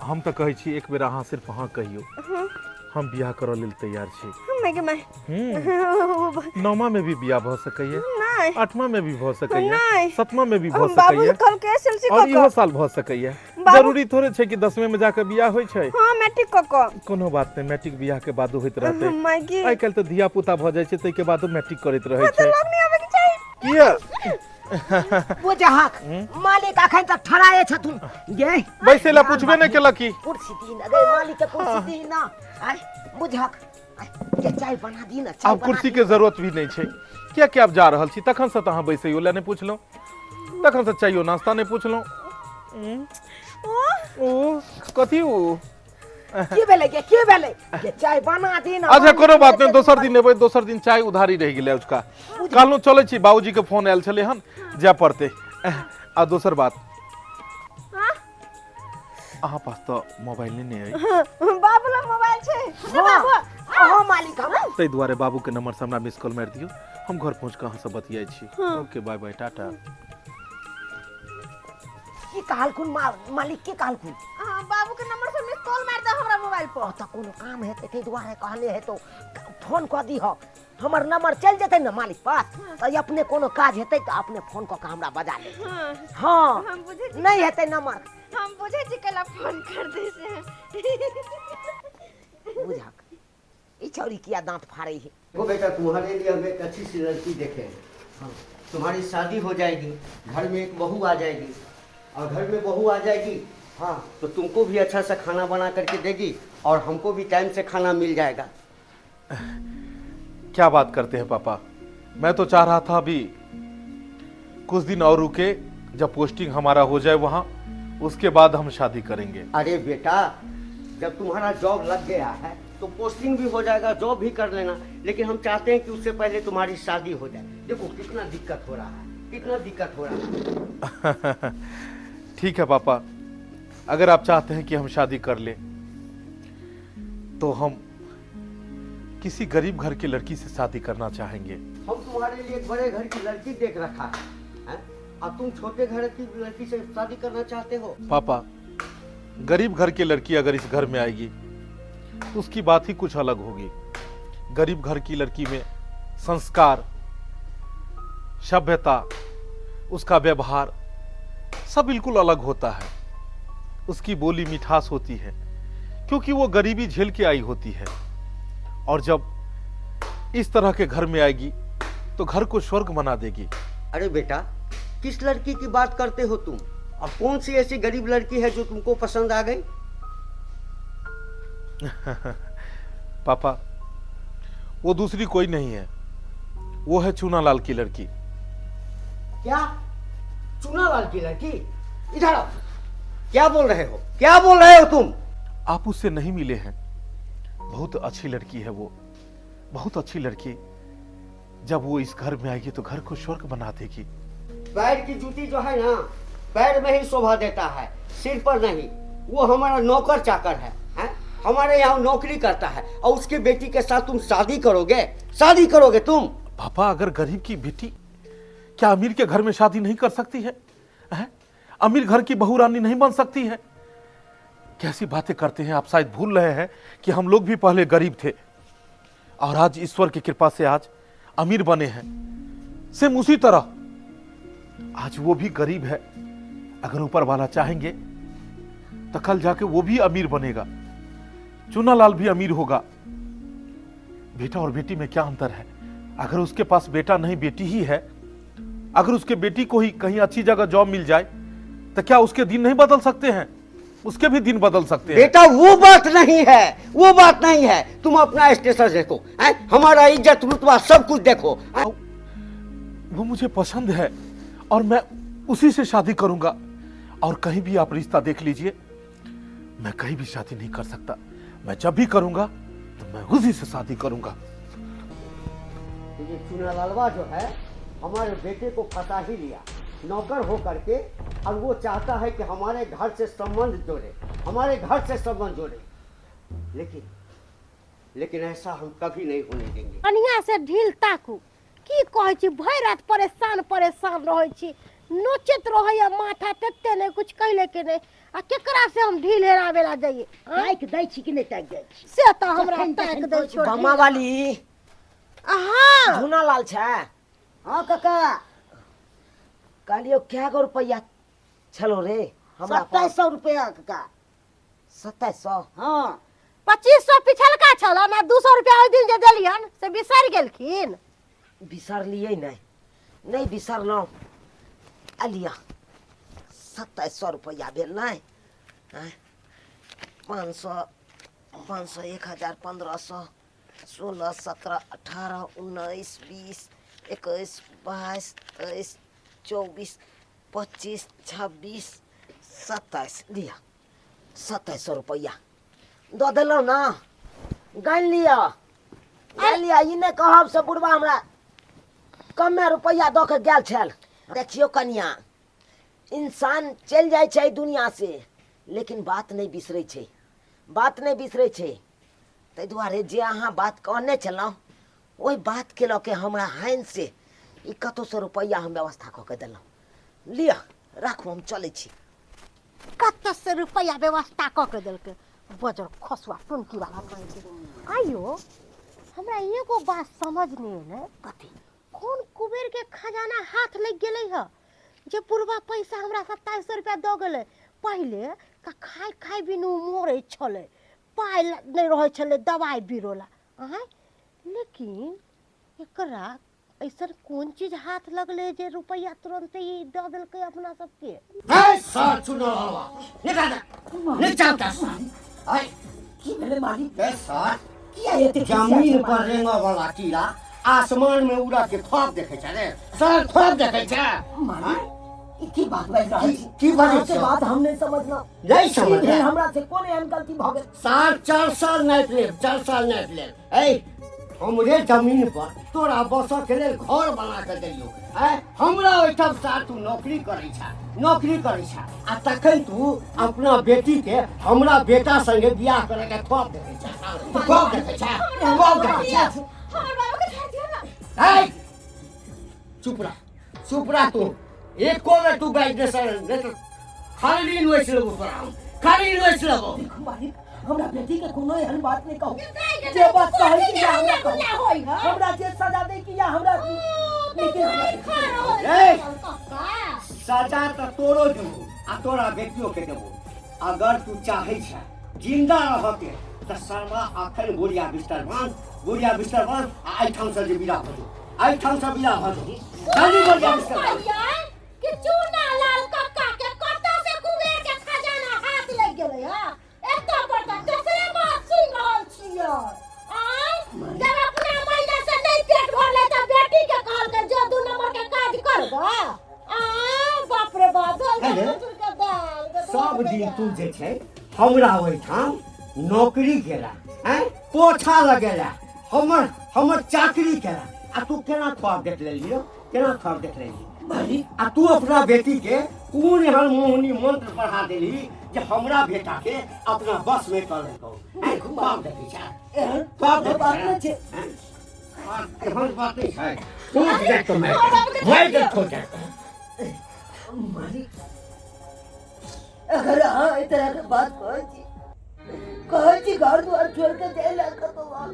हम तऽ कहै छी एक बेर अहाँ सिर्फ अहाँ कहियौ हम बियाह करऽ लेल तैयार छी मैं के मैं नौमा में भी बियाह भऽ सकैया नहीं आठमा में भी भऽ सकैया नहीं। सतमा में भी भऽ बाबू सकैया कल के एसएलसी और क इहो साल भऽ सकैया बाबू- जरूरी थोड़े छै कि दसवें में जाके बियाह होइ छै हां मैट्रिक क क कोनो बात नहि मैट्रिक बियाह के बादो होइत रहतै माय के आइ काल्हि तऽ धिया पुता भऽ जाइ छै ताहिके बादो मैट्रिक करैत रहै छै लग नहीं आवे के चाही किया बुझहक मालिक अखन तक ठड़ाए छथुन गे बैसै लए पुछबे नहि केलक की कुर्सी दी ना गे मालिक के कुर्सी दी ना आय बुझहक आय के चाय बना दी ना चाय आब कुर्सी के जरूरत भी नहीं छै कियाकि आब जा रहल छी तखन से तऽ अहाँ बैसैयो लए नहि पुछलहुँ तखन से चाइयो नाश्ता नहि पुछलहुँ ओ कथी ओ की भेलै गे की भेलै गे चाय बना दी ना अच्छा कोनो बात नहि दोसर दिन एबै दोसर दिन चाय उधारी रहि गेलै उसका कहलहुँ चलै छी बाबूजी के फोन आयल छलै हन जाय पड़तै आ दोसर बात अहाँ पास तऽ मोबाइल नहि ने अइ बाबू लग मोबाइल छै ने बाबू अहाँ मालिक हम ताहि दुआरे बाबूके नंबर से हमरा मिस कॉल मारि दियौ हम घर पहुँच कऽ अहाँसँ बतियाइ छी ओके बाय बाय टाटा की कहलखुन मालिक की कहलखुन हाँ बाबू के नंबर से मिस कॉल मार दे हमरा मोबाइल पर तऽ कोनो काम हेतै ताहि दुआरे कहने हेतौ फोन कऽ दीह हमर नंबर चलि जेतै ने मालिक पास तऽ अपने कोनो काज हेतै तऽ अपने फोन कऽ के हमरा बजा लेतै हाँ हँ हम बुझै छी नहि हेतै नंबर हम बुझै छी कैला फोन कर दे से बुझक ई छौरी किया दांत फाड़ै है देखो बेटा तुम्हारे लिए हम एक अच्छी सी लड़की देखे हैं तुम्हारी शादी हो जाएगी घर में एक बहू आ जाएगी और घर में बहू आ जाएगी हाँ, तो तुमको भी अच्छा सा खाना बना करके देगी और हमको भी टाइम से खाना मिल जाएगा। क्या बात करते हैं पापा, मैं तो चाह रहा था अभी कुछ दिन और रुके, जब पोस्टिंग हमारा हो जाए वहां, उसके बाद हम शादी करेंगे। अरे बेटा, जब तुम्हारा जॉब लग गया है तो पोस्टिंग भी हो जाएगा, जॉब भी कर लेना, लेकिन हम चाहते हैं कि उससे पहले तुम्हारी शादी हो जाए। देखो कितना दिक्कत हो रहा है, कितना दिक्कत हो रहा है। ठीक है पापा, अगर आप चाहते हैं कि हम शादी कर लें तो हम किसी गरीब घर की लड़की से शादी करना चाहेंगे। हम तुम्हारे लिए एक बड़े घर की लड़की देख रखा है, हैं? अब तुम छोटे घर की लड़की से शादी करना चाहते हो? पापा, गरीब घर की लड़की अगर इस घर में आएगी तो उसकी बात ही कुछ अलग होगी। गरीब घर की लड़की में संस्कार, सभ्यता, उसका व्यवहार सब बिल्कुल अलग होता है। उसकी बोली मिठास होती है, क्योंकि वो गरीबी झेल के आई होती है। और जब इस तरह के घर में आएगी तो घर को स्वर्ग बना देगी। अरे बेटा, किस लड़की की बात करते हो तुम? और कौन सी ऐसी गरीब लड़की है जो तुमको पसंद आ गई? पापा, वो दूसरी कोई नहीं है, वो है चूनालाल की लड़की। क्या चूनालाल की लड़की? इधर आओ। क्या बोल रहे हो, क्या बोल रहे हो तुम? आप उससे नहीं मिले हैं। बहुत अच्छी लड़की है वो, बहुत अच्छी लड़की। जब वो इस घर में आएगी तो घर को स्वर्ग बना देगी। पैर की जूती जो है ना, पैर में ही शोभा देता है, सिर पर नहीं। वो हमारा नौकर चाकर है, हैं? हमारे यहाँ नौकरी करता है और उसकी बेटी के साथ तुम शादी करोगे? शादी करोगे तुम? पापा, अगर गरीब की बेटी क्या अमीर के घर में शादी नहीं कर सकती है, हैं? अमीर घर की बहू रानी नहीं बन सकती है? कैसी बातें करते हैं आप। शायद भूल रहे हैं कि हम लोग भी पहले गरीब थे और आज ईश्वर की कृपा से आज अमीर बने हैं। सेम उसी तरह आज वो भी गरीब है, अगर ऊपर वाला चाहेंगे तो कल जाके वो भी अमीर बनेगा। चूनालाल भी अमीर होगा। बेटा और बेटी में क्या अंतर है? अगर उसके पास बेटा नहीं बेटी ही है, अगर उसके बेटी को ही कहीं अच्छी जगह जॉब मिल जाए तो क्या उसके दिन नहीं बदल सकते हैं? उसके भी दिन बदल सकते हैं। बेटा वो बात नहीं है, वो बात नहीं है। तुम अपना स्टेटस देखो, हैं? हमारा इज्जत रुतबा सब कुछ देखो, हैं? वो मुझे पसंद है और मैं उसी से शादी करूंगा। और कहीं भी आप रिश्ता देख लीजिए, मैं कहीं भी शादी नहीं कर सकता। मैं जब भी करूंगा तो मैं उसी से शादी करूंगा। ये चूनालालवा जो है हमारे बेटे को फंसा ही लिया नौकर हो करके, और वो चाहता है कि हमारे घर से संबंध जोड़े, हमारे घर से संबंध जोड़े। लेकिन लेकिन ऐसा हम कभी नहीं होने देंगे। बढ़िया से ढील ताकू। की कहै छी, भरि राति परेशान परेशान रहै छी, नोचैत रहैया माथा तते नहि कुछ कहले के नहि। आ केकरा से हम ढील हेराबे ला जाइए? ताकि दै छी कि नहि ताकि दै छी? से तऽ हमरा जखन ताकि तखन दै कहै छोड़। गामा वाली। हाँ झूनालाल छै? हाँ काका। कहलियौ कै गो रुपैआ छलो रे हमरा? 2700 रुपया काका। 2700? हाँ। 2500 पिछलका छल ना, 200 रुपया ओहि दिन जे देलियन से बिसरि गेलखिन। बिसरलियै नहि, नहि बिसरलहुँ। आ लिअ, 2700 रुपैआ भेल नहि? आँय, 500, 500, 1000, 1500, 16, 17, 18, 19, 20, 21, 22, 23, 24, 25, 26, 27। लिअ, 2700 रुपैआ दऽ देलहुँ ने। गानि लिअ, गानि लिअ। ई नहि कहब से बुढ़बा हमरा कमे रुपैआ दऽ के गेल छल। देखियौ कनिया, इंसान चलि जाइ छै दुनिया से, लेकिन बात नहि बिसरै छै, बात नहि बिसरै छै। ताहि दुआरे जे अहाँ बात कहने छलहुँ, ओहि बातके लऽ के हमरा हानि से ई कतहुसँ रुपैआ हम व्यवस्था कऽ के देलहुँ। लिअ, राखू, हम चलै छी। कतऽ से रुपैआ व्यवस्था कऽ के देलकै बजर खसुआ टुनकी वाला कहीं। आइयो हमरा एगो बात समझ नहि एलै। कथी? कोन कुबेर के खजाना हाथ लागि गेलै ह जे बुढ़बा पैसा हमरा 2700 रुपया दऽ गेलै? पहिले तऽ खाय खाय बिनु मरै छलै, पाइ नहि रहै छलै दवाइ बीरो ला। आँय, लेकिन एकरा ऐसन कोन चीज हाथ लगले जे रुपैआ तुरंते ही दऽ देलकै अपना सबके ए सर सुनो हवा निकाल दे निकाल दे ऐ की भेलै मालिक ए सर किया एते जमीन पर रेंगऽ वाला कीड़ा आसमान में उड़ा के ख्वाब देखे छै रे सर ख्वाब देखे छै मालिक ई की बात बाजि रहल छी की बाजै अहाँके छियै? बात हम नहि समझलहुँ नहि की समझ भेल हमरा से कोन एहन गलती भऽ गेल साल चार साल नापि लेब चार साल नापि लेब ऐ हमरे जमीन पर तोरा बसऽ के लेल घर बना के देलियौ ऐ हमरा ओहिठाम सार तू नौकरी करै छा नौकरी करै छा आ तखन तू अपना बेटी के हमरा बेटा संगे बियाह करे के ख्वाब देखै छा तू ख्वाब देखै छा ख्वाब देखै छा हमर बाबू के छोड़ दियौ ना ऐ चुप रह चुप रह तू एको बेर तू बाजि दे सर नहीं तो खाली नोचि लेबो तोरा हम खाली नोचि लेबो देखू मालिक हमरा बेटी के कोनो एहन बात नहीं कहू जे बात कहै कि या हमरा कहू हमरा जे सजा दे कि या हमरा लेकिन हमरा बेटी के ए! सजा तऽ तोरो देबो आ तोरा बेटियो के देबो अगर तू चाहै छ जिंदा रहके तऽ शर्मा अखन बोरिया बिस्तर बांध बोरिया बिस्तर बांध आ एहिठाम से जे विदा भऽ जो एहिठाम से विदा भऽ जो जल्दी बोरिया बिस्तर बांध कि चूना लाल कक्का के कतऽ से कुबेर के खजाना हाथ लागि गेलै हँ एतऽ पर तऽ तेसरे बात सुनि रहल छियै आँय जब अपना मैया से नहि पेट भरलै तऽ बेटी के कहलकै जो दू नंबर के काज करबऽ आँय बाप रे बाप धोल अरे, ससुर के दाल के सब दिन तू जे छै हमरा ओहिठाम नौकरी केला आँय पोछा लगेला हमर हमर चाकरी केला आ तू केना ख्वाब देख लेलही रौ केना ख्वाब देख लेलही मालिक आ तू अपना बेटी के कोन एहन मोहनी मंत्र पढ़ा देलही जे हमरा बेटा के अपना बस में कर लेलकौ आँय, ख्वाब देखै छै एहन ख्वाब देखै बात नहि छै छै आँय? एहन बात नहि छै ठोक जाय तो मैं मैं के ठोक जाय मालिक अगर अहाँ एहि तरहके बात कहै छी कहै छी घर द्वार छोड़ के जाय ला कतौ अहाँ,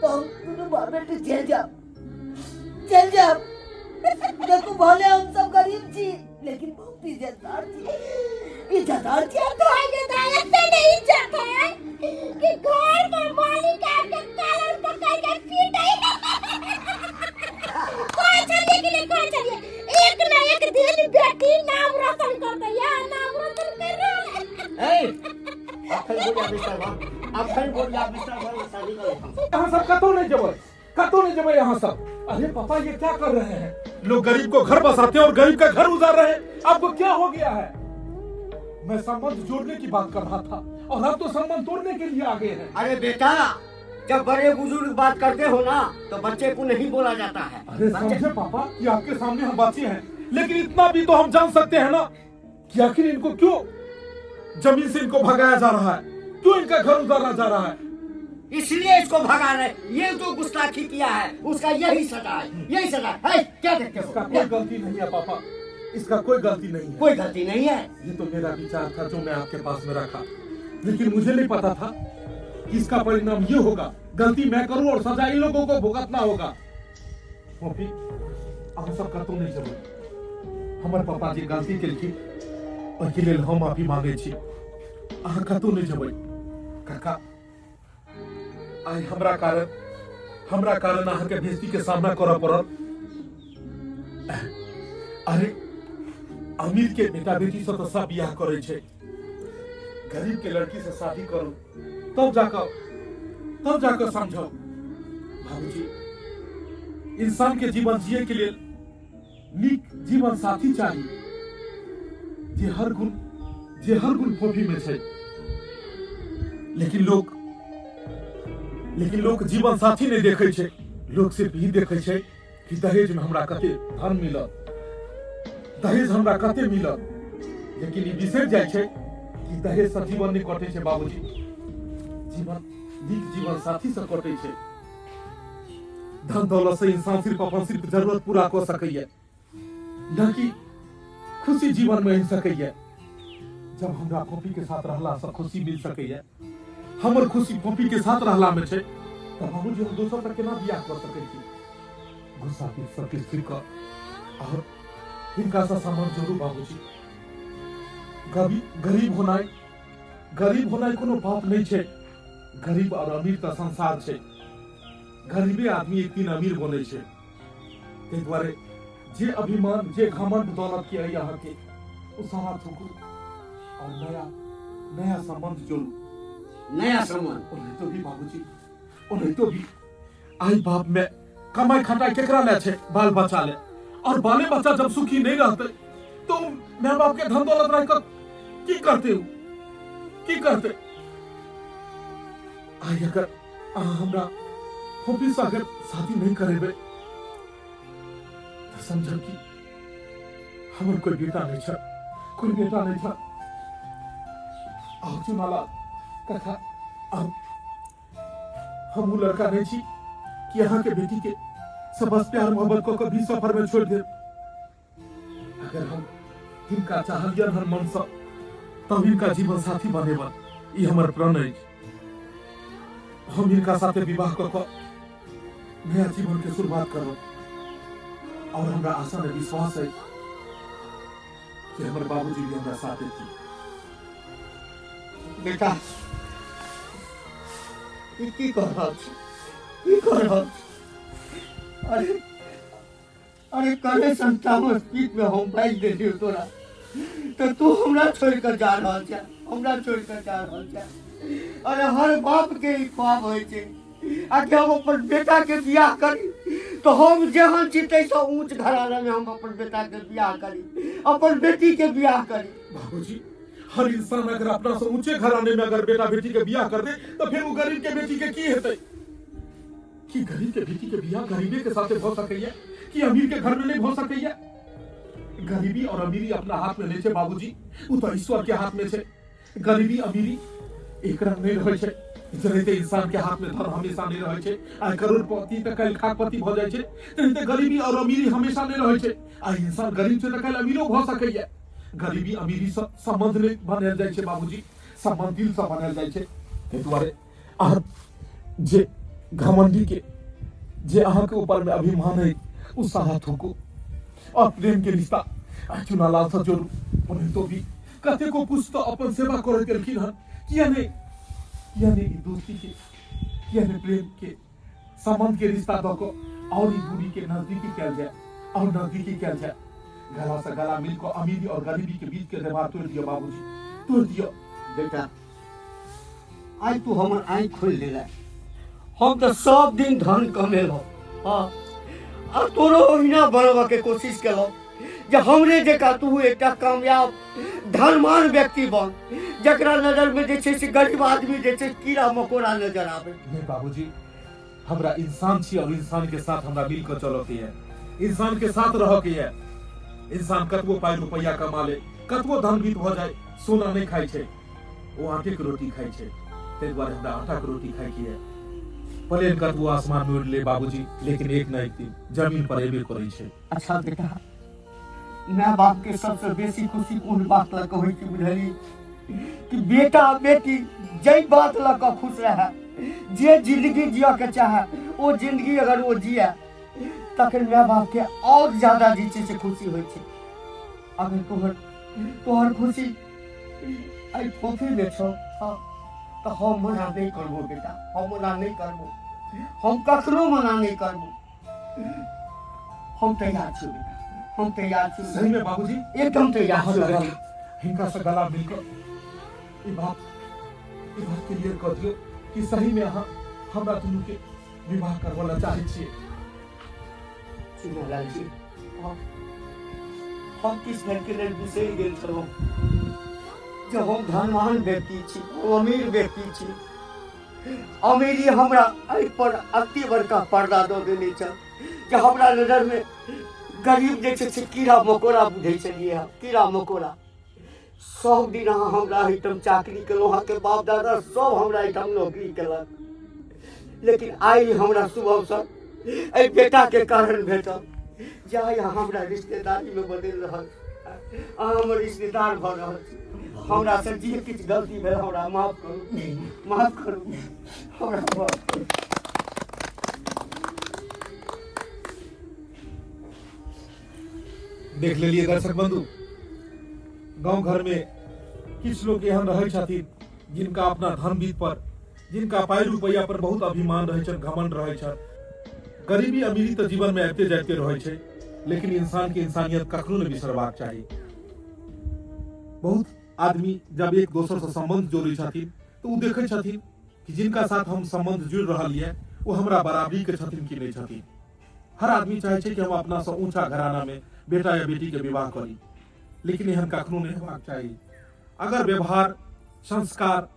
तऽ हम दुनू बाप बेटी चलि जायब चलि जायब देखू भले हम सब गरीब छी लेकिन बहुत इज्जतदार छी इज्जतदार छी दाई के दाई एते नहीं इज्जत है कि घर पर मालिक आके कॉलर पकड़ के पीटे कोई चलिए कि नहीं कोई चलिए एक ना एक दिन बेटी नाम रोशन करते या नाम रोशन कर रहा ए अखन बोलिया बिस्तर बा अखन बोलिया बिस्तर बा शादी कर अहाँ सब कतौ नहीं जेबै कतौ नहीं जेबै यहाँ सब अरे पापा ये क्या कर रहे हैं लोग गरीब को घर बसाते हैं और गरीब का घर उजार रहे हैं आपको क्या हो गया है मैं संबंध जोड़ने की बात कर रहा था और आप तो संबंध तोड़ने के लिए आ गए हैं अरे बेटा जब बड़े बुजुर्ग बात करते हो ना तो बच्चे को नहीं बोला जाता है अरे समझे पापा कि आपके सामने हम बच्चे हैं लेकिन इतना भी तो हम जान सकते हैं ना कि आखिर इनको क्यों जमीन से इनको भगाया जा रहा है क्यों इनका घर उजारा जा रहा है इसलिए इसको भगा रहे ये जो गुस्ताखी किया है उसका यही सजा है यही सजा है क्या देखते इसका हो कोई गलती नहीं है पापा इसका कोई गलती नहीं है कोई गलती नहीं है ये तो मेरा विचार था जो मैं आपके पास में रखा लेकिन मुझे नहीं पता था कि इसका परिणाम ये होगा गलती मैं करूं और सजा इन लोगों को भुगतना होगा फोफी अहाँ सब कतौ नहि जेबै हमर पापा जे गलती केलखिन ओहिके लेल हम माफी मांगै छी अहाँ कतौ नहि जेबै काका आइ हमरा कारण अहाँके बेइज्जती के सामना करऽ पड़ल अरे अमीर के बेटा बेटी से तऽ सब बियाह करै छै गरीब के लड़की से शादी करू तब जाकर समझो बाबूजी इंसान के जीवन जिए के लिए नीक जीवन साथी चाहिए जे हर गुण फोफी में छै लेकिन लोग जीवन साथी नहीं देखे छै लोग सिर्फ ई देखे छै कि दहेज में हमरा कते धन मिलत दहेज हमरा कते मिलत लेकिन ई बिसरि जाइ छै कि दहेज से जीवन नहि कटै छै बाबूजी जीवन नीक जीवन साथी से कटै छै धन दौलत से इंसान सिर्फ अपन सिर्फ जरूरत पूरा कऽ सकैया न कि खुशी जीवन में आनि सकैया जब हमरा कॉपी के साथ रहला से खुशी मिल सकैया हमर खुशी कॉपी के साथ रहला में छै तऽ बाबूजी हम दोसर से केना बियाह कऽ सकै छी गुस्सा पी सब किछु फिर कऽ और हिनका से सामान जोड़ू बाबूजी गरीब होनाइ गरीब होनाइ कोनो पाप नहि छै गरीब और अमीर तऽ संसार छै गरीबे आदमी एक दिन अमीर बनै छै ताहि दुआरे जे अभिमान जे घमंड दौलत के अइ अहाँके ओ सारा थूकू और नया नया संबंध जोड़ू। नया संबंध? ओनाहितो भी बाबूजी, ओनाहितो भी आई बाप में कमाई खटाई केकरा ले छै? बाल बच्चा ले। और बाले बच्चा जब सुखी नहीं रहते तो माय बाप के धन दौलत रख कर की करते हो, की करते? आई अगर अहाँ हमरा फोफी से अगर शादी नहीं करेबे तो समझब कि हमर कोई बेटा नहीं छ, कोई बेटा नहीं छ। आओ चुनाला कथा, अब हम उ लड़का नहीं छी कि अहाँ के बेटी के सब बस प्यार मोहब्बत कऽ कऽ भी सफर में छोड़ देब। अगर हम हिनका चाहलियन हन मन से तब हिनका जीवन साथी बनेबन, ई हमर प्रण अछि। हम हिनका साथे विवाह कऽ कऽ नया जीवन के शुरुआत करब और हमरा आशा में विश्वास है कि हमर बाबूजी भी हमरा साथ देथिन। बेटा, ई की कह रहल छी, की कह रहल छी? अरे अरे कले संतामस पीठ में हम बाजि देलियौ तोरा, तऽ तू हमरा छोड़ि कऽ जा रहल छै, हमरा छोड़ि कऽ जा रहल छै। अरे हर बाप के ई ख्वाब होइ छै आ कि हम अपन बेटा के बियाह करी तऽ हम जेहन छी ताहिसँ ऊँच घराना में हम अपन बेटा के बियाह करी, अपन बेटी के बियाह करी। बाबूजी, हर इंसान अगर अपना से ऊंचे घराने में अगर बेटा बेटी के बियाह कर दे तो फिर वो गरीब के बेटी के की हेतै? कि गरीब के बेटी के बियाह गरीबे के साथे भ सकैया कि अमीर के घर में नहीं भ सकैया? गरीबी और अमीरी अपना हाथ में नहीं छै बाबूजी, उ तो ईश्वर के हाथ में छै। गरीबी अमीरी एक रंग नहीं रहै छै, जनाहिते इंसान के हाथ में धन हमेशा नहीं रहै छै, आइ करोड़पति तऽ काल्हि खाकपति भऽ जाइ छै, तेनाहिते गरीबी और अमीरी हमेशा नहीं रहै छै। आइ इंसान गरीब छै तऽ काल्हि अमीरो भऽ सकैया। गरीबी अमीरी सँ संबंध नहीं बनायल जाइ छै बाबूजी, संबंध दिल सँ बनायल जाइ छै। ताहि दुआरे अहाँ जे घमंडी के जे अहाँ के ऊपर में अभिमान है उ सारा थूकू और प्रेम के रिश्ता चुनालाल से जोड़ू। ओनाहितो भी कतेको पुरुष तो अपन सेवा करैत एलखिन हन, किया नहीं, किया नहीं ई दोस्ती के, किया नहीं प्रेम के संबंध के रिश्ता दऽ कऽ और ई दूरी के नजदीकी कयल जाय, और नजदीकी कयल जाय। गला से गला मिल कऽ अमीरी और गरीबी के बीच के दीवार तोड़ दियौ बाबूजी, तोड़ दियौ। बेटा, आइ तू हमर आँखि खोलि देला। हम तऽ सब दिन धन कमेलहुँ, हाँ, आ तोरो ओहिना बनबऽके कोशिश केलहुँ जे हमरे जकाँ तू एकटा कामयाब धनवान व्यक्ति बन, जकरा नजरमे जे छै से गरीब आदमी जे छै कीड़ा मकोड़ा नजर आबै। नहीं बाबूजी, हमरा इंसान छी और इंसान के साथ हमरा मिल कऽ चलऽ के यऽ, इंसान के साथ रहऽ के यऽ। इंसान कतबो पाइ रुपैआ कमा ले, कतबो धन बीत भऽ जाय, सोना नहि खाइ छै, ओ आटे के रोटी खाइ छै। ताहि दुआरे हमरा आटा के रोटी खाइ के यऽ। प्लेन कतबो आसमान में उड़ि ले बाबूजी, लेकिन एक न एक दिन जमीन पर एबे करै छै। अच्छा बेटा, माय बाप के सबसे बेसी खुशी कोन बात लऽ कऽ होइ छै बुझलियै? कि बेटा बेटी जै बात लऽ कऽ खुश रहए, जे जिंदगी जियऽ के चाहे ओ जिंदगी अगर ओ जिए तखन माय बाप के और ज्यादा जे छै से खुशी होइ छै। अगर तोहर तोहर खुशी एहि फोफी में छौ, हाँ, तऽ हम मना नहि करबो बेटा, हम मना नहि करबो, हम कखनो मना नहि करबो। हम तैयार छी बेटा, हम तैयार छी। सही में बाबूजी? एकदम तैयार छी बेटा। हिनका से गला मिलकर ई बात क्लियर कर दियौ कि सही में अहाँ हमरा दुनू के विवाह करबऽ ला चाहै छियै। चुनालाल जी, हम किछु घड़के लेल बिसरि गेल छलहुँ जे हम धनवान व्यक्ति छी, हम अमीर व्यक्ति छी। अमीरी हमरा एहि पर अति बड़का पर्दा दऽ देने छल जे हमरा नजरमे गरीब जे छै से कीड़ा मकोड़ा बुझै छलियै हम, कीड़ा मकोड़ा। सब दिन अहाँ हमरा एहिठाम चाकरी केलहुँ, अहाँके बाप दादा सब हमरा एहिठाम नौकरी केलक, लेकिन आइ हमरा शुभ अवसर एहि बेटाके कारण भेटल जे आइ अहाँ हमरा रिश्तेदारीमे बदलि रहल छी, अहाँ हमर रिश्तेदार भऽ रहल छी। हमरा से जे किछु गलती भेल हमरा माफ करू, माफ करू, हमरा माफ करू। देख लेलिए दर्शक बंधु, गांव घर में किछु लोग एहन रहै छथिन जिनका अपना धन बीत पर, जिनका पाइ रुपैआ पर बहुत अभिमान रहै छनि, घमंड रहै छनि। गरीबी अमीरी तऽ जीवन में आबिते जाइते रहै छै, लेकिन इंसान के इंसानियत कखनो नहि बिसरबाक चाही। बहुत आदमी जब एक दोसर से संबंध जोड़ै छथिन तऽ ओ देखै छथिन कि जिनका साथ हम संबंध जुड़ रहल ये ओ हमरा बराबरी के छथिन कि नहि छथिन। हर आदमी चाहे छै कि हम अपना से ऊंचा घराना में बेटा या बेटी के विवाह करी, लेकिन एहन कखनो नहीं होबाक चाही। अगर व्यवहार संस्कार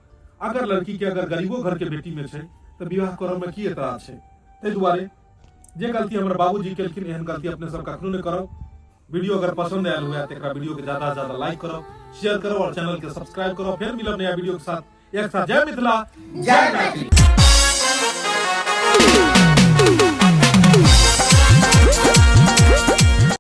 अगर लड़की के अगर गरीबो घर के बेटी में छै तऽ विवाह करऽ में की एतराज छै। ताहि दुआरे जे गलती हमर बाबूजी केलखिन एहन गलती अपने सब कखनो नहीं करब। वीडियो अगर पसंद आयल हुए तो एकरा वीडियो के ज्यादा से ज्यादा लाइक करब, शेयर करब और चैनल के सब्सक्राइब करब। फिर मिलब नया वीडियो के साथ एक साथ। जय मिथिला, जय मैथिली।